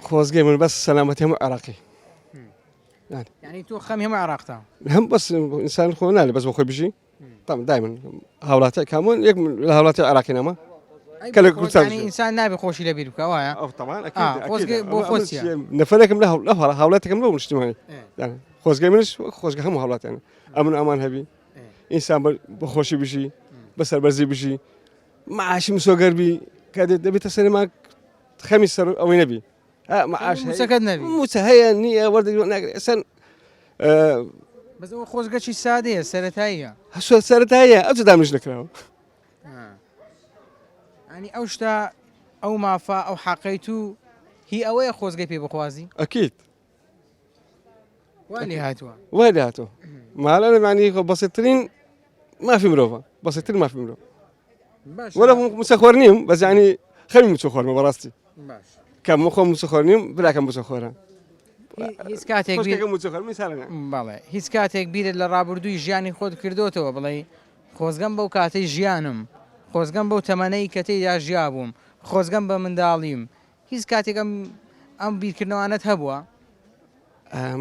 خۆزگەی من بەس سەلامەتی هەموو عێراقی. یعنی تۆ خەمی هەموو عێراقتە. هەم بەس ئینسان خۆ نالێ بەس بۆ خۆی بژی. طبعا دائما هاوڵاتی کامون یەک لە هاوڵاتی عێراقی نامە کە لە کوردستان یعنی ئینسان نابێ خۆشی لەبیر بکە وایە؟ ئەو طبعا اكيد خۆزگە بۆ خۆت چیە؟ نەفەرێکم لە لە هاوڵاتێکم لەو نیشتیمانی یعنی خۆزگەی منش خۆزگە هەموو هاوڵاتیان ئەمن ئەمان هەبی ئینسان بە خۆشی بژی بە سەربەرزی بژی معاشی مسۆگەر بی کە دەبێتە سەرما خەمی سەر ئەوەی نەبی معاش موچەکەت نەبی موچە هەیە نییە وەردەگرێت ناگرێت ئەسەن بەس ئەوە خۆزگەچی سادەیە سەتاییە سەرەتاییە ئەو دامش نەکراوە ینی ئەو شتە ئەو مافە ئەو حەقەی تو هی ئەوەیە خۆزگەی پێ بخوازی ئەکییت وای لێ هاتووە وای لێ هاتووە مالە معنی خۆ بەسیترین مافی مرۆڤە بەسیترین مافی مرۆڤ وەرە موچەخۆر نیم بەس ینی خەمی موچەخۆرمە بەڕاستی کە من خۆم موچەخۆر نیم براکەم موچەخۆرە هیچ کاتێک بەڵێ هیچ کاتێک بیرت لە ڕابردووی ژیانی خۆت کردوتەوە بڵێ خۆزگەم بەو کاتەی ژیانم خۆزگەم بەو تەمەنەی کە تێیدا ژیابووم خۆزگەم بە منداڵیم هیچ کاتێک ئەم ئەم بیرکردنەوانەت هەبووە؟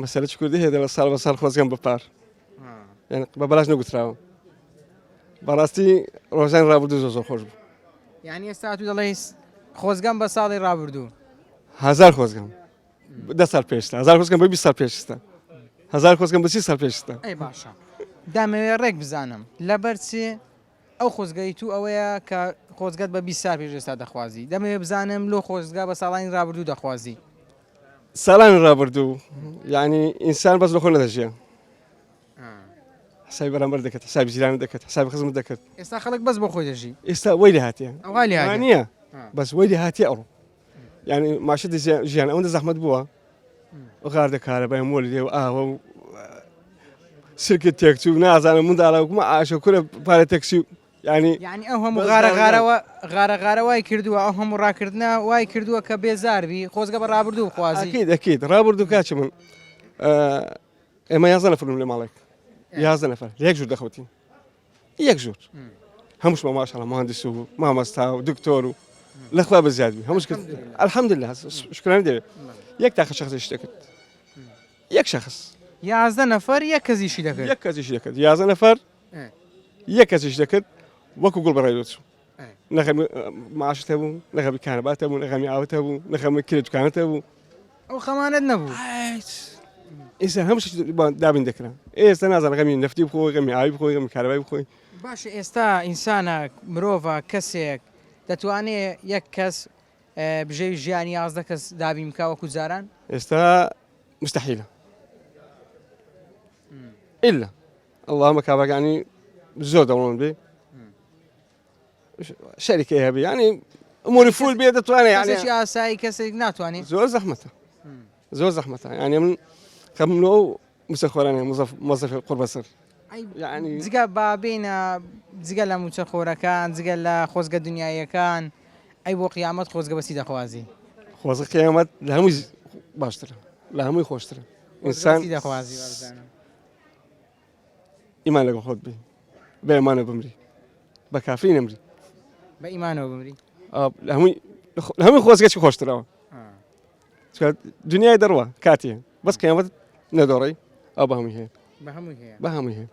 مەسەلە چ کوردی هەیە دەڵێ ساڵ بە ساڵ خۆزگەم بە پار یعنی بە بەلاش نەگوتراوە بەڕاستی ڕۆژانی ڕابردوو زۆر زۆر خۆش بوو یعنی ئێستا تو دەڵێی خۆزگەم بە ساڵی ڕابردوو هزار خۆزگەم دە ساڵ پێشتا هزار خۆزگەم بە 20 ساڵ پێشتا هزار خۆزگەم بە 30 ساڵ پێشتا ئەی باشە دامەوێ ڕێک بزانم لەبەر چێ ئەو خۆزگەی تو ئەوەیە کە خۆزگەت بە 20 سال پێش ئێستا دەخوازی دەمەوێ بزانم لۆ خۆزگە بە ساڵانی ڕابردوو دەخوازی. ساڵانی ڕابردوو یعنی ئینسان بەس لە خۆ نەدەژیا حسابی بەرامبەر دەکرد حسابی جیران دەکرد حسابی خزمت دەکرد ئێستا خەڵک بەس بۆ خۆی دەژی ئێستا وەی لێ هاتیە ئەوها لێ هاتیە نییە بەس وەی لێ هاتیە ئەڕۆ یعنی ماشەتی ژیان ئەوەندە زەحمەت بووە غاردە کارەبای مۆلی لێ و ئاوە و سرکت تێکچوو نازانم منداڵە وکمە ئاشە کورە پارە تەکسی و ینی یعنی ئەو هەموو غارە غارەوە غارە غارە وای کردووە ئەو هەموو ڕاکردنە وای کردووە کە بێزار بی خۆزگە بە ڕابردوو بخوازی ئەکید ئەکید ڕابردوو کاچ من ئێمە یازدە نەفرم لە ماڵێک یازدە نەفەر لە یەک ژوور دەخەوتین یەک ژوور هەمووشمان ماشاءاللە مهندس و مامۆستا و دکتۆر و لەخوا بە زیاد بی هەمووش کرد الحمدلله شکرانە دەوێت یەک تاقە شخص شتێکرد یەک شخص یازدە نەفەر یەک کەسیشی دەکرد یەک کەسیشی دەکرد یازدە نەفەر یەک کەسیش دەکرد وەکو گوڵ بەڕێ دەچوو نەخەمی معاشت هەبوو نەخەمی کارەبات هەبوو نەخەمی ئاوت هەبوو نەخەمی کرێ دوکانت هەبوو ئەو خەمانەت نەبوو ئێستا هەموو شتێک دابین دەکرا ئێستا نازانم غەمی نەفتی بخۆی غەمی ئاوی بخۆی غەمی کارەبای بخۆی باشە ئێستا ئینسانە مرۆڤە کەسێک دەتوانێ یەک کەس بژێوی ژیانی یازدە کەس دابین بکا وەکو جاران؟ ئێستا مستحیلە ئیلا اللهم کابراکانی زۆر دەوڵەمەند بێ شەریکەی هەبێ یعنی ئەموری فول بێ دەتوانێت یعنی کەسێکی ئاسایی کەسێک ناتوانێت زۆر زەحمەتە زۆر زەحمەتە یعنی من خەم لۆ موچەخۆرانە مۆزەفی قوڕبەسەر یعنی جگە با بینە جگە لە موچەخۆرەکان جگە لە خۆزگە دنیاییەکان ئەی بۆ قیامەت خۆزگە بەسی دەخوازی خۆزگە قیامەت لە هەمووی باشترە لە هەمووی خۆشترە ئینسان دەخوازی وابزانم ئیمان لەگەڵ خۆت بی بە ئیمانە بمری بە کافری نەمری بە ئیمانەوە بمری لە هەمووی لە هەمووی خۆزگە چی خۆشترەوە دنیای دەڕوە کاتێ بەس قیامەت نەدۆڕی ئەو بە هەمووی هەیە بە هەمووی هەیە بە هەمووی هەیە.